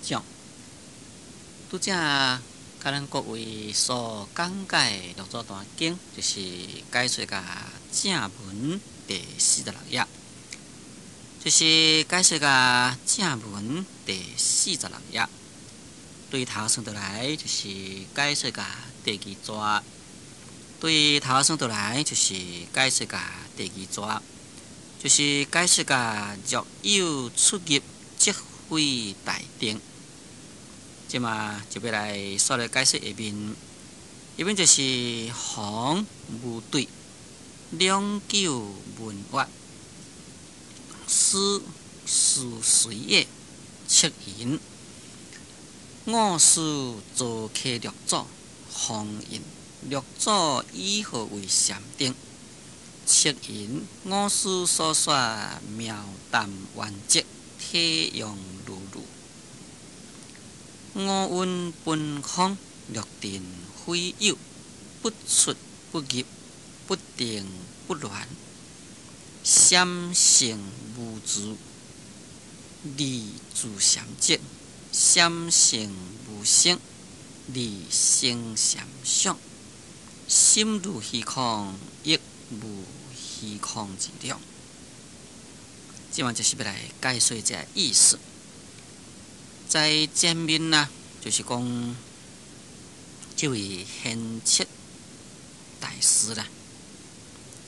長。拄才共咱各位所講解六祖壇經，就是解說共正文第46頁，就是解說共正文第四十六頁。對頭算倒來，就是解說共第二逝。對頭算倒來，就是解說共第二逝，就是解說共若有出入，則非大定。這馬就欲來煞來解說下面，下面就是洪無對兩久問曰：師師誰耶？敕云：我師座客六祖，洪問六祖以何為禪定？敕云：我師所說妙澹圓寂，體用如如。五蘊本空，六塵非有，不出不入，不定不亂，禪性無住，離住禪寂，禪性無生，離生禪相，心如虛空，亦無虛空之量。這馬就是欲來解說這个意思。在前面啊，就是講這位賢徹大師啦，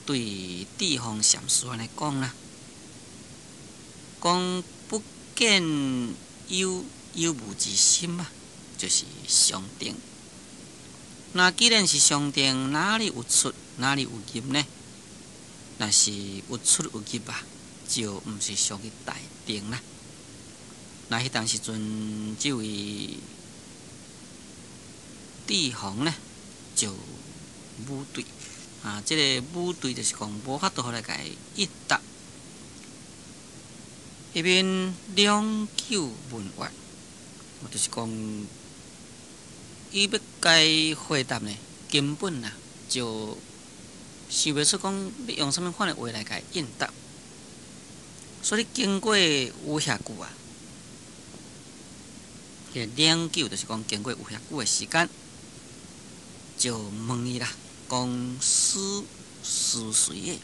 對智峰禪師按呢講啦，講不見有有無之心啊，就是上定。那既然是上定，哪裡有出，哪裡有入呢？若是有出有入啊，就毋是屬於大定啦。那彼當時陣，這位智峰呢，就無對啊，這个無對就是講無法度來共伊應答。彼邊兩久問曰，就是講伊欲共伊回答呢，根本啊就想袂出講欲用啥物款的話來共伊應答。所以經過有遐久啊。兩久就是講經過有遐久的時間，就問伊啦，講師師誰耶？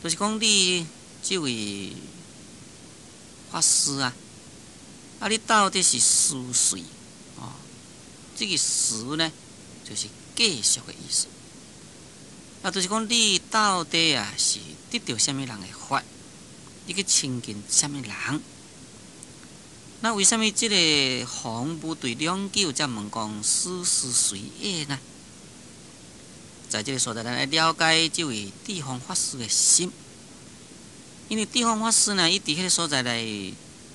就是講你這位法師啊，啊你到底是師誰？哦，這个師呢，就是繼續的意思。啊，就是講你到底啊是得著啥物人的法？你去親近啥物人？那為啥物這个洪無對兩久才問講師師誰耶呢？在這个所在，咱愛了解這位智峰法師的心，因為智峰法師呢，伊佇彼个所在來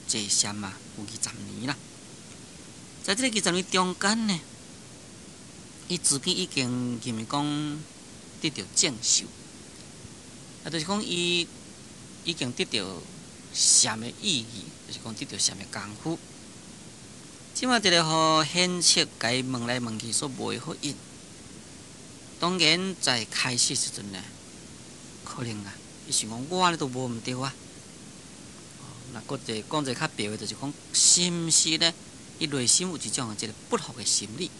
坐禪嘛，有二十年啦。在這个二十年中間呢，伊自己已經認為講得著證受，啊，就是講伊已經得著禪的意義，就是講得著禪的功夫。這馬一个予賢徹共伊問來問去，煞袂好應。當然在開始時陣呢，可能啊，伊想講我按呢都無毋對啊。那閣一個講一個較白的，就是講，是毋是呢？伊內心有一種這个不服的心理。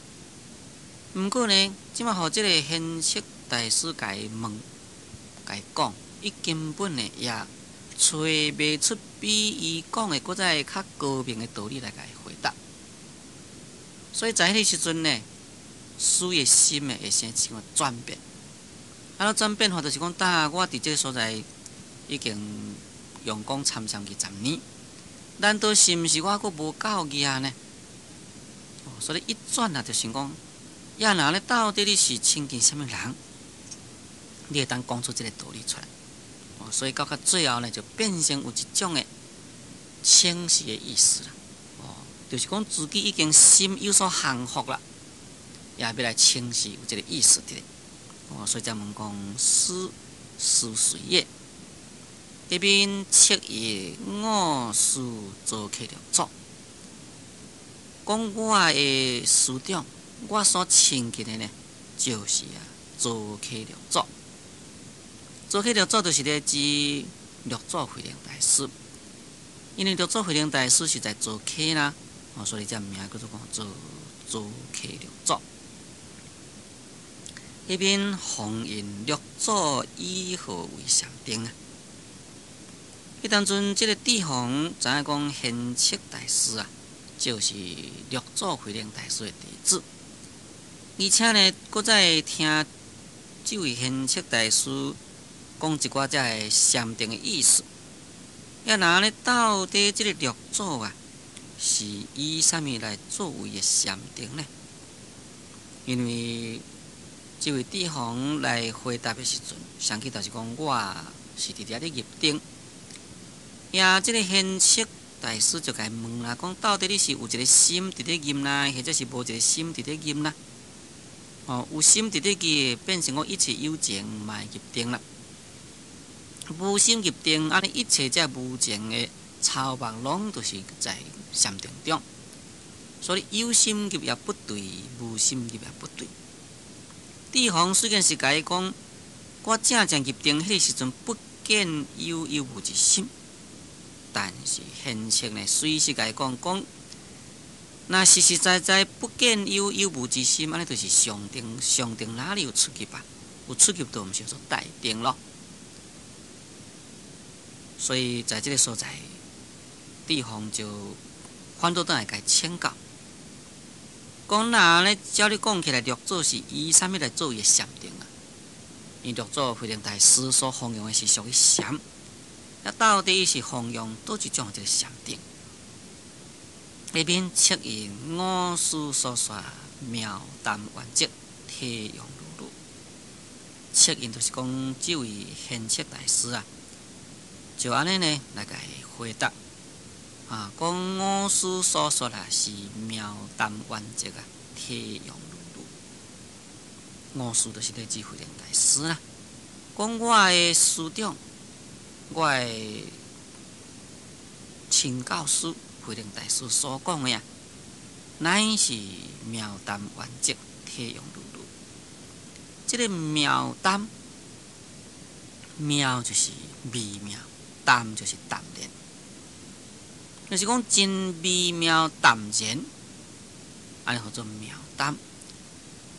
毋過呢，這馬予這个賢徹大師共伊問、共伊講，伊根本呢也揣袂出比伊講的閣再較高明的道理來共伊回答。所以在彼个時陣呢，使伊的心呢會生一種轉變。啊，轉變法就是講，呾我佇這个所在已經用功參禪二十年，難道是毋是我閣無夠額呢？所以一轉啊，就想講，呀，若咧到底你是親近啥物人，你會當講出這个道理出來。哦，所以到較最後呢，就變成有一種的請示的意思啦。哦，就是講自己已經心有所降服啦，也欲來請示有這个意思佇咧。哦，所以才問講師師誰耶？彼邊敕曰我師座客六祖，講我的師長，我所親近的呢，就是啊座客六祖。座客六祖就是咧指六祖慧能大師。因為六祖慧能大師是在做客啦，哦，所以這名叫做講做做客六祖。彼邊弘印六祖以何為禪定啊？彼當陣，這个智弘知影講賢徹大師啊，就是六祖慧能大師的弟子，而且呢，閣再聽這位賢徹大師講一寡這个禪定的意思。啊，那呢，到底這个六祖啊，是以啥物來作為的禪定呢？因為這位智弘來回答的時陣，上去就是講我是佇遮咧入定。呀，這个賢徹大師就共伊問啦，講到底你是有一个心佇咧入啦，或者是無一个心佇咧入啦？哦，有心佇咧入，變成講一切有情嘛會入定啦。無心入定，按呢一切這無情的草木攏都是在禪定中。所以有心入也不對，無心入也不對。智弘雖然是共伊講，我正正入定彼个時陣，不見有有無一心。但是賢徹呢，隨時共伊講講，若實實在在不見有有無之心，按呢就是上定，上定哪裡有出入啊？有出入就毋是叫做大定咯。所以在這个所在，智弘就反倒轉來共伊請教，講若按呢照你講起來，六祖是以啥物來做伊的禪定啊？因六祖慧能大師所弘揚的是屬於禪。啊，到底伊是弘揚佗一種這个禪定？彼邊敕應我師所說妙澹圓寂，體用如如。敕應就是講這位賢徹大師啊，就按呢呢來共伊回答啊，講我師所說啊是妙澹圓寂啊，體用如如。我師就是咧指慧能大師啦，講我的師長，我的親教師慧能大師所講的啊，乃是妙澹圓寂，體用如如。這个妙澹，妙就是微妙，澹就是淡然，就是講真微妙淡然，按呢號做妙澹。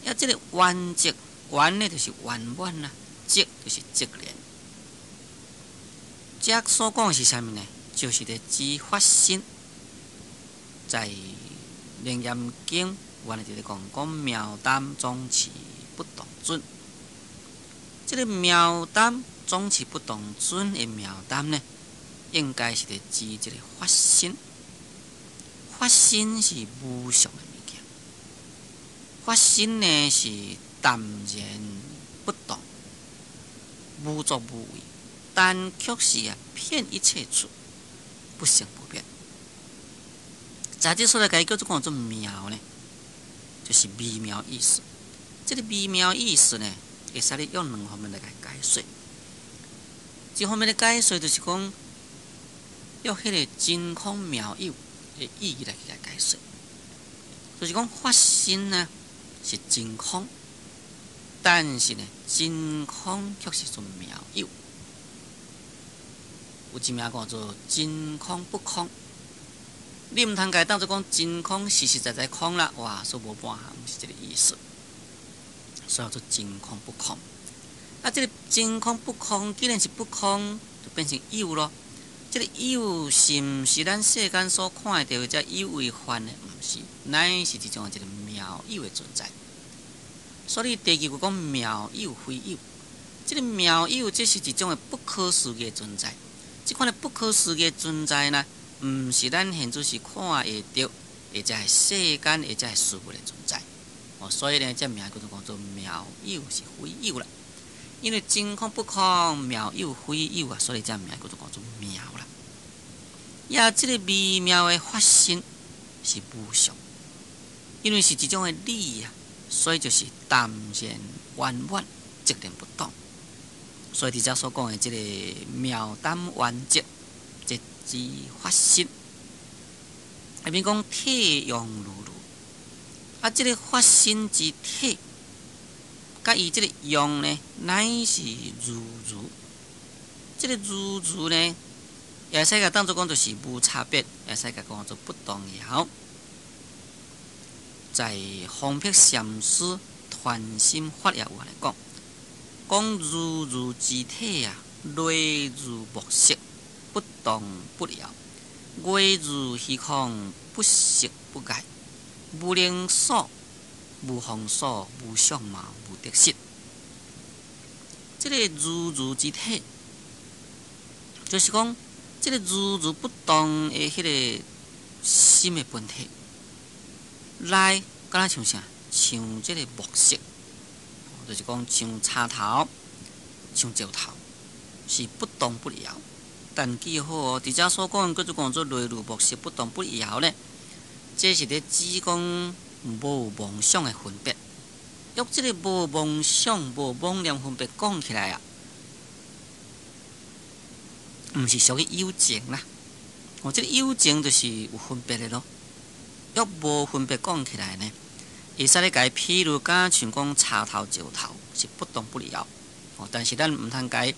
啊，這个圓寂，圓呢就是圓滿啦，寂就是寂然。這所講的是啥物呢？就是咧指法身，在《楞嚴經》原來佇咧講講妙澹總持不動尊。這个妙澹總持不動尊的妙澹呢，應該是咧指這个法身。法身是無相的物件，法身呢是淡然不動，無作無為。但卻是啊，遍一切處，不生不滅。在這所在，共伊叫做講做妙呢，就是微妙意思。這个微妙意思呢，會使你用兩方面來共解說。一方面的解說就是講，用彼个真空妙有的意義來去共解說，就是講法身呢是真空，但是呢，真空卻是做妙有。有一名叫做真空不空，你毋通共伊當做講真空實實在在空啦，哇，說無半項，毋是這个意思。所以叫做真空不空。啊，這个真空不空，既然是不空，就變成有咯。這个有是毋是咱世間所看會著的這有為法呢？毋是，乃是一種一个妙有的存在。所以第二句講妙有非有，這个妙有這是一種的不可思議的存在。這款的不可思議的存在呢，毋是咱現在是看會著，或者是世間，或者是事物的存在。哦，所以呢，這名叫做講做妙有是非有啦。因為真空不空，妙有非有啊，所以這名叫做講做妙啦。也這个微妙的法身是無相，因為是一種的理啊，所以就是淡然圓滿，寂然不動。所以佇遮所講的這个妙澹圓寂，這指法身。下面講體用如如，啊，這个法身之體，佮伊這个用呢，乃是如如。這个如如呢，也會使共當做講就是無差別，也會使共講做不動搖。在方碧禪師傳心法也有按呢講，講如如之體啊，類如木石，不動不搖；外如虛空，不色不礙，無能所，無方所，無相貌，無得失。這个如如之體，就是講這个如如不動的彼个心的本體，來敢若像啥？像這个木石，就是講像柴頭、像石頭，是不動不搖。但記好哦，佇遮所講叫做講做類如木石不動不搖呢，這是咧指講無妄想的分別。用這个無妄想、無妄念分別講起來啊，毋是屬於有情啦。哦，這个有情就是有分別的咯。欲無分別講起來呢，會使咧共伊譬如敢像講柴頭石頭是不動不搖。哦，但是咱毋通共伊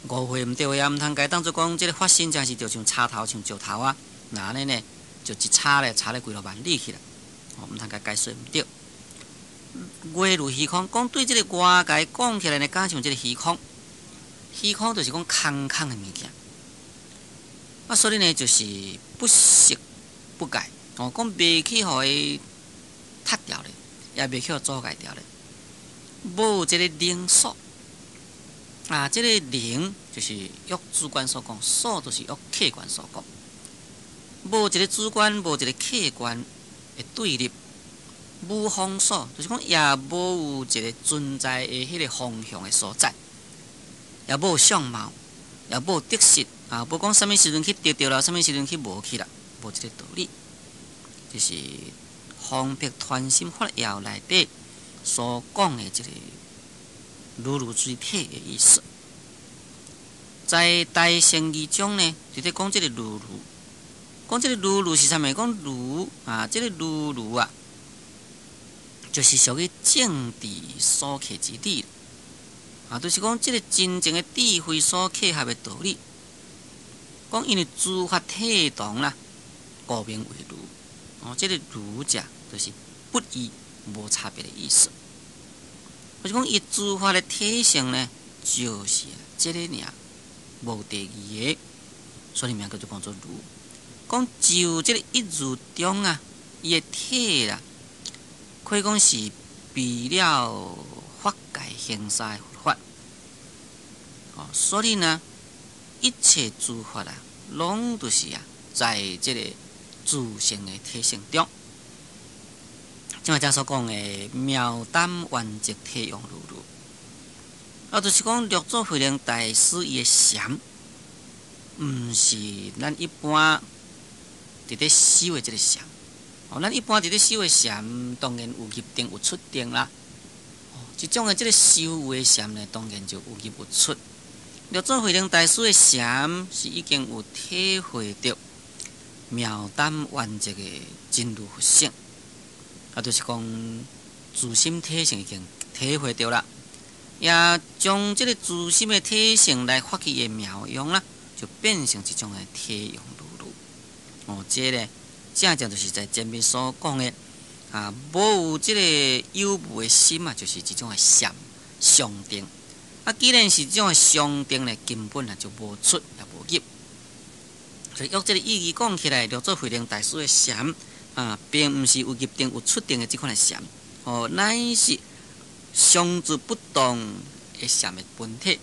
誤會毋對啊，毋通共伊當做講這个法身真是就像柴頭像石頭啊，若按呢呢，就一柴咧柴咧幾落萬里去啦。哦，毋通共伊解說毋對。外如虛空，講對這个外界講起來呢，敢像這个虛空，虛空就是講空空的物件。啊，所以呢，就是不色不礙，哦，講袂去予伊踢掉咧，也袂去予阻礙掉咧。無這个能所，啊，這个能就是約主觀所講，所就是約客觀所講。無一个主觀，無一个客觀的對立。無方所，就是講也無有一个存在的彼个方向的所在，也無相貌，也無得失啊，無講啥物時陣去得著啦，啥物時陣去無去啦，無這个道理。這是方碧傳心法要內底所講的這个如如之體的意思。在大乘義中呢，就咧講這个如如，講這个如如是啥物？講如啊，這个如如啊，就是屬於正智所契之理，啊，就是講這个真正的智慧所契合的道理。講因為諸法體同啦，故名為如。哦，這个如者就是不異無差別的意思。就是講伊諸法的體性呢，就是這个爾，無第二个，所以名叫做講做如。講就這个一如中啊，伊的體啦，可以講是備了法界興沙的佛法。哦，所以呢，一切諸法啊，攏都是啊，在這个自性的體性中。這擺遮所講的妙擔圓寂體用如如，啊，就是講六祖慧能大師伊的禪，毋是咱一般佇咧修的這个禪。哦，咱一般佇咧修的禪，當然有入定有出定啦。哦，這種的這个修有的禪呢，當然就有入有出。六祖慧能大師的禪是已經有體會著妙擔圓寂的真如佛性，啊，就是講自心體性已經體會著啦，也將這个自心的體性來發起的妙用啦，就變成一種的體用如如。哦，這个正正就是在前面所講的啊，無有這个有無的心啊，就是一種的禪上定。啊，既然是這種的上定呢，根本啊就無出也無入。所以用這个意義講起來，六祖慧能大師的禪啊，並毋是有入定有出定的這款的禪，哦，乃是常住不動的禪的本體。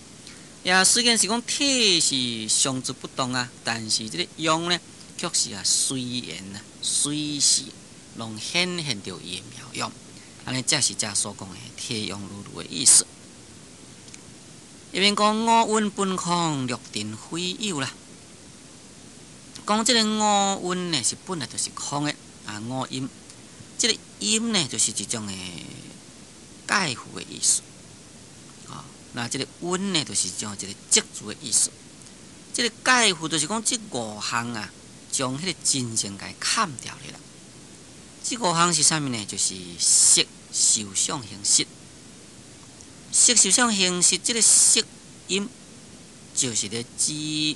也雖然是講體是常住不動啊，但是這个用呢，卻是啊隨緣啊，隨時攏顯現著伊的妙用。按呢，才是遮所講的體用如如的意思。一邊講五蘊本空，六塵非有啦。講這个五蘊呢，是本來就是空的啊，五陰，這个陰呢，就是一種的蓋覆的意思。啊，那這个蘊呢，就是一種一个積聚的意思。這个蓋覆就是講這五項啊，將彼个真性共伊崁掉咧啦。這五項是啥物呢？就是色、受、想、行、識。色、受、想、行、識，這个色陰就是咧指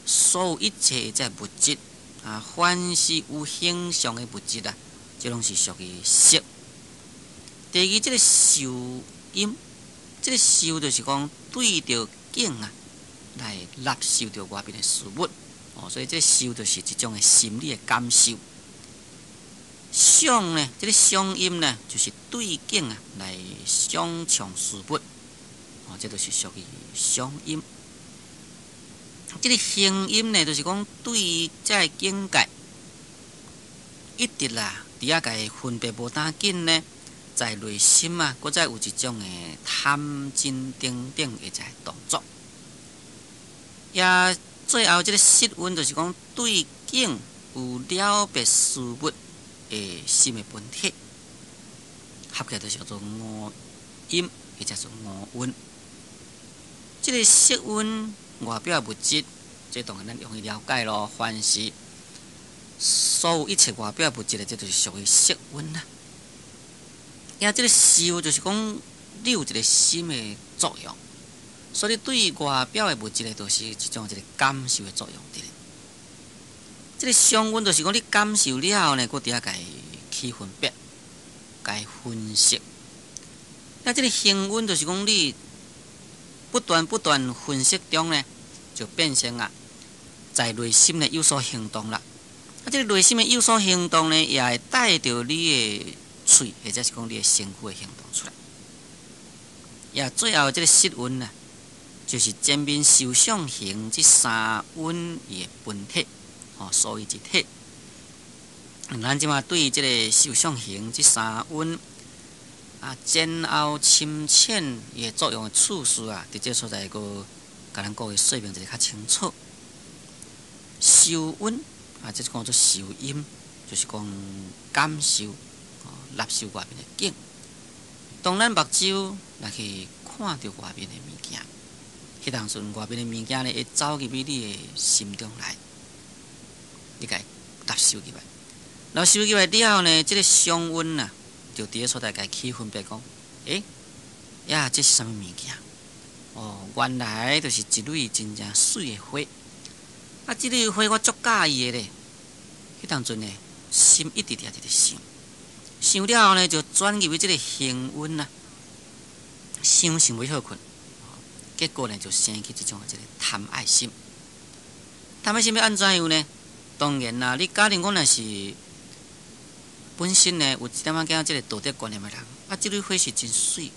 所有一切的這物質啊，凡是有形象的物質啊，這攏是屬於色。第二，這个受陰，這个受就是講對著境啊，來納受著外面的事物，哦，所以這受就是一種的心理的感受。想呢，這个想陰呢，就是對境啊來想像事物，哦，這就是屬於想陰。這个行陰呢，就是講對這个境界一直啦，佇遐共伊分別無打緊呢，在內心啊，閣再有一種的貪嗔等等的這个動作。也最後這个識蘊，就是講對境有了別事物的心的本體，合起來就是叫做五陰，或者做五蘊。這个色蘊外表的物質，這當然咱容易了解咯。凡是所有一切外表的物質的，這就是屬於色蘊啦。也這个受就是講你有一个心的作用，所以對外表的物質呢，就是一種一个感受的作用佇咧。這个想蘊就是講你感受了後呢，閣佇遐共伊去分別、共伊分析。那這个行蘊就是講你不斷不斷分析中呢，就變成啊，在內心呢有所行動啦。啊，這个內心的有所行動呢，也會帶著你的喙，或者是講你的身軀的行動出來。也最後這个識蘊啊，就是前面受想行這三蘊伊的本體，吼，所以一體。咱這馬對這个受想行這三蘊啊，前後深淺伊的作用的次序啊，佇這个所在閣共咱各位說明一下較清楚。受蘊啊，這講做受陰，就是講感受、納受外面的境。當咱目睭來去看著外面的物件，彼當陣外面的物件呢，會走入去你的心中來，你共伊納受入來，納受入來了後呢，這个想蘊啊，就佇个所在共伊起分別講，欸，呀，這是啥物物件？哦，原來就是一蕊真正媠的花。啊，這蕊花我足佮意的咧。彼當陣呢，心一直佇遐佇咧想，想了後呢，就轉入去這个行蘊啊，想想欲歇睏，結果呢，就生起這種這个貪愛心。貪愛心欲按怎樣呢？當然啦，你假如講若是本身呢有一點仔囝這个道德觀念的人，啊，這蕊花是真媠，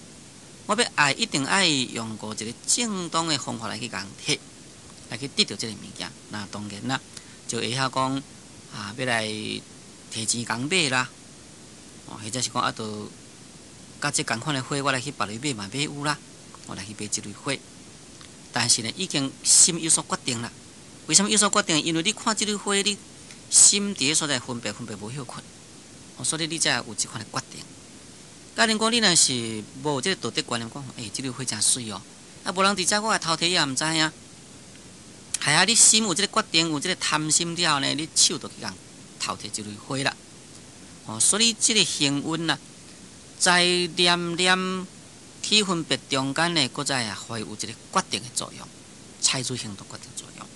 我欲愛一定愛用過一个正當的方法來去共提，來去得著這个物件。那當然啦，就會曉講啊，欲來提錢共買啦，哦，或者是講啊，著佮這仝款的花，我來去別裡買嘛買有啦，我來去買這蕊花。但是呢，已經心有所決定啦。為啥物有所決定？因為你看這蕊花，你心佇个所在分別分別無歇睏，哦，所以你才有這款的決定。假如講你若是無這个道德觀念，講，欸，這蕊花誠媠哦，啊，無人佇遮，我來偷提也毋知影。係啊，你心有這个決定，有這个貪心了後呢，你手就去共偷提這蕊花啦。哦，所以這个行蘊啊，在念念起分別中間呢，閣再啊，會有一个決定的作用，採取行動決定作用。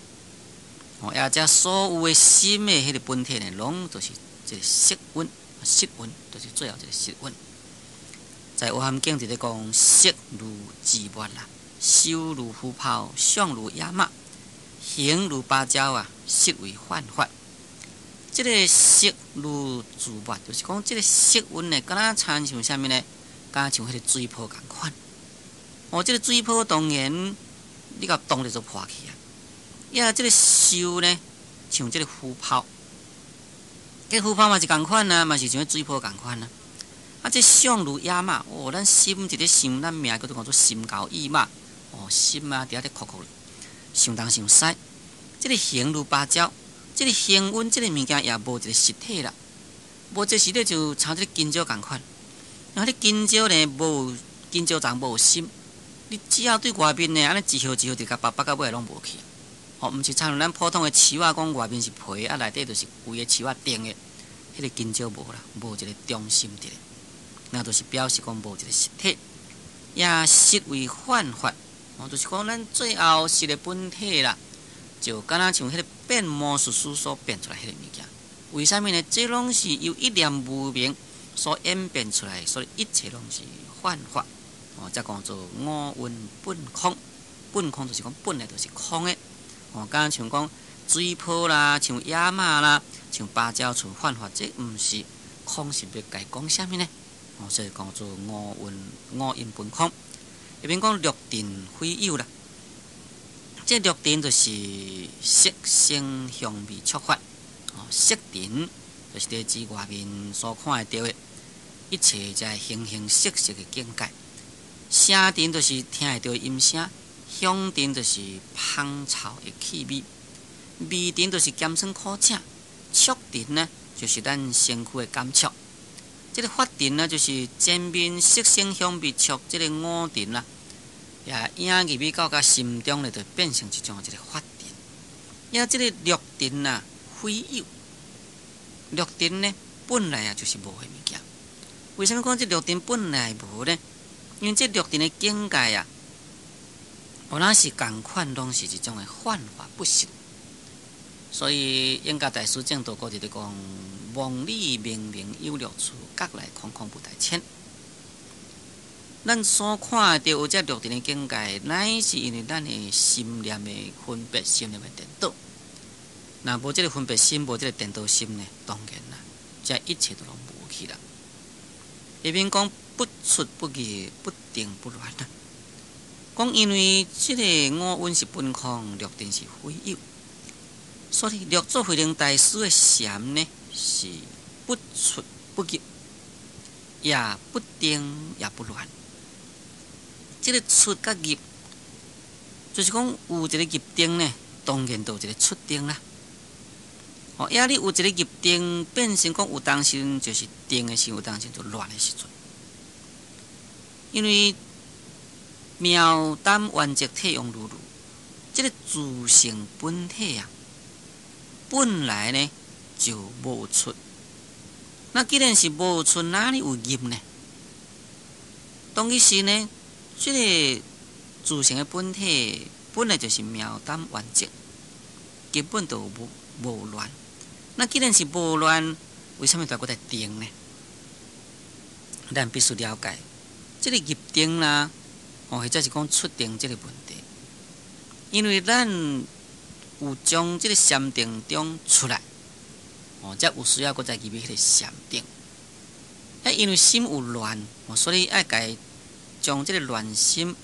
哦，也這所有的心的彼个本體呢，攏就是這个色蘊，色蘊就是最後這个色蘊。在《阿含經》佇咧講，色如痔末啦，受如浮泡，想如野馬，行如芭蕉啊，識為幻法。這个色如痔末，就是講這个色蘊呢，敢若親像啥物呢？敢若像彼个水泡仝款。哦，這个水泡當然你共動著就破去啊。呀，這个受呢，像這个浮泡，這个浮泡嘛是仝款啊，嘛是像彼水泡仝款啊。啊，這想如野馬，哦，咱心一咧想，咱名叫做講做心高意馬，哦，心啊佇遐咧擴擴，想東想西。這个形如芭蕉，這个行蘊這个物件也無一个實體啦，無一个實體就親這个香蕉仝款。啊，你香蕉呢無香蕉叢無心，你只要對外面呢，按呢一葉一葉就共拔拔到尾攏無去。哦，毋是親像咱普通的樹仔，講外面是皮，啊內底就是規个樹仔定的，彼个香蕉無啦，無一个中心佇咧，那就是表示講無一个實體，也識為幻法，哦，就是講咱最後識的本體啦，就敢若像彼个變魔術師所變出來彼个物件。為啥物呢？這攏是由一念無明所演變出來，所以一切攏是幻化。哦，才講做五蘊本空，本空就是講本來就是空的。哦，敢若像講水泡啦，像野馬啦，像芭蕉樹幻化，這毋是空是欲共講啥物呢？哦，所以講做五蘊五蘊本空。下面講六塵非有啦，這六塵就是色聲香味觸法。哦，色塵就是佇指外面所看會著的一切這形形色色的境界。聲塵就是聽會著的音聲，香塵就是芳臭的氣味，味塵就是鹹酸苦澀，觸塵呢就是咱身軀的感觸。這个法塵呢，就是前面色聲香味觸這个五塵啦，也影入去到佮心中咧，就變成一種這个法塵。也這个六塵啊，非有。六塵呢，本來啊就是無的物件。為啥物講這六塵本來無呢？因為這六塵的境界啊，有哪是仝款，攏是一種的幻化不實。所以，永嘉大師證道歌佇咧講：夢裡明明有六處，覺內空空無大千。咱所看著有這六塵的境界，乃是因為咱的心念的分別、心念的顛倒。若無這个分別心，無這个顛倒心呢，當然啦，這一切都攏無去啦。下面講不出不入，不定不亂啦。講因為這个五蘊是本空，六塵是非有，所以六祖慧能大師的禪呢是不出不入，也不定也不亂。這个出佮入，就是講有一个入定呢，當然就有一个出定啦。哦，抑你有一个入定，變成講有當時就是定的時，有當時就亂的時陣。因為妙膽圓寂體用如如，這个自性本體啊，本來呢就無出。那既然是無出，哪裡有入呢？當彼時呢，這个自性的本體本來就是妙膽圓寂，根本就無亂。那既然是無亂，為啥物閣閣來定呢？咱必須了解，這个入定啦，哦，或者是講出定這个問題，因為咱有將這个禪定中出來，哦，才有需要閣再入去彼个禪定。啊，因為心有亂，哦，所以愛共將這个亂心，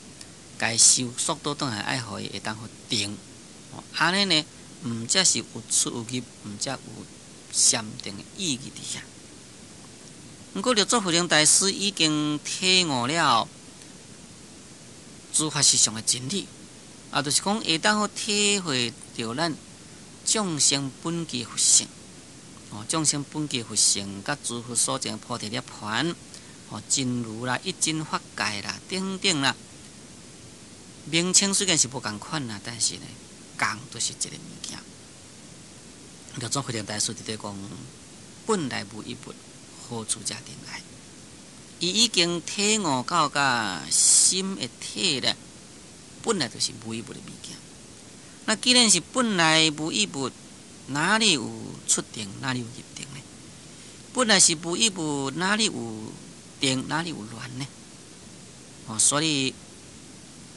共收縮倒轉來，愛予伊會當予定。哦，按呢呢，毋才是有出有入，毋才有禪定的意義佇遐。毋過六祖慧能大師已經體悟了諸法實相的真理，啊，就是講會當予體會著咱眾生本具佛性。哦，眾生本具佛性，佮諸佛所證菩提涅槃，哦，真如啦、一真法界啦等等啦，名稱雖然是無仝款啦，但是呢，仝都是一个物件。六祖慧能大師佇咧講，本來無一物，何處惹塵埃？伊已經體悟到佮心的體咧，本來就是無一物的物件。那既然是本來無一物，哪裡有出定？哪裡有入定呢？本來是無一物，哪裡有定？哪裡有亂呢？哦，所以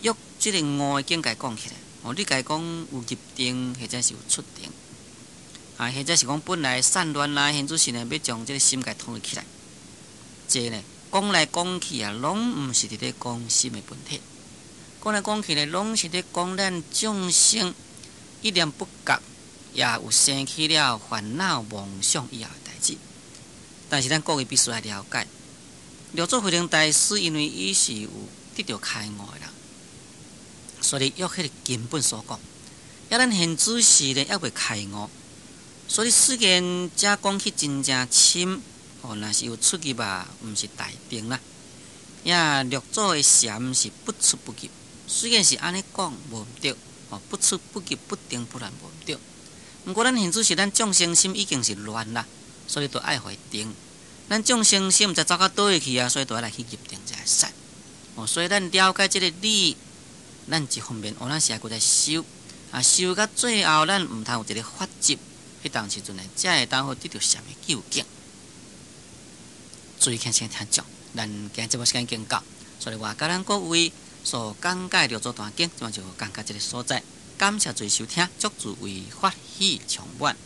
約這个五个境界講起來，哦，你共講有入定，或者是有出定，啊，或者是講本來散亂啦，現此時呢，欲將這个心共統一起來，這呢講來講去啊，攏毋是佇咧講心的本體，講來講去呢，攏是咧講咱眾生一念不覺，也有生起了煩惱妄想以後的代誌。但是咱各位必須愛了解，六祖慧能大師因為伊是有得著開悟的人，所以約彼个根本所講，抑咱現此時呢，猶未開悟，所以雖然遮講去真正深，哦，若是有出入啊，毋是大定啦。也六祖的禪是不出不入，雖然是按呢講無毋對，哦，不出不入，不定不亂無毋對。毋過咱現此時咱眾生心已經是亂啦，所以著愛予伊定。咱眾生心毋知走到佗位去啊，所以著愛來去入定才會使。哦，所以咱了解這个理，咱一方面哦，咱是愛閣再修。啊，修到最後，咱毋通有一个法執，彼當時陣呢，才會當好得著禪的究竟。注意聽聽聽眾，咱今日節目時間已經到，所以話佮咱各位所講解六祖壇經，這擺就講到這个所在。感謝做收聽，祝諸位法喜充滿。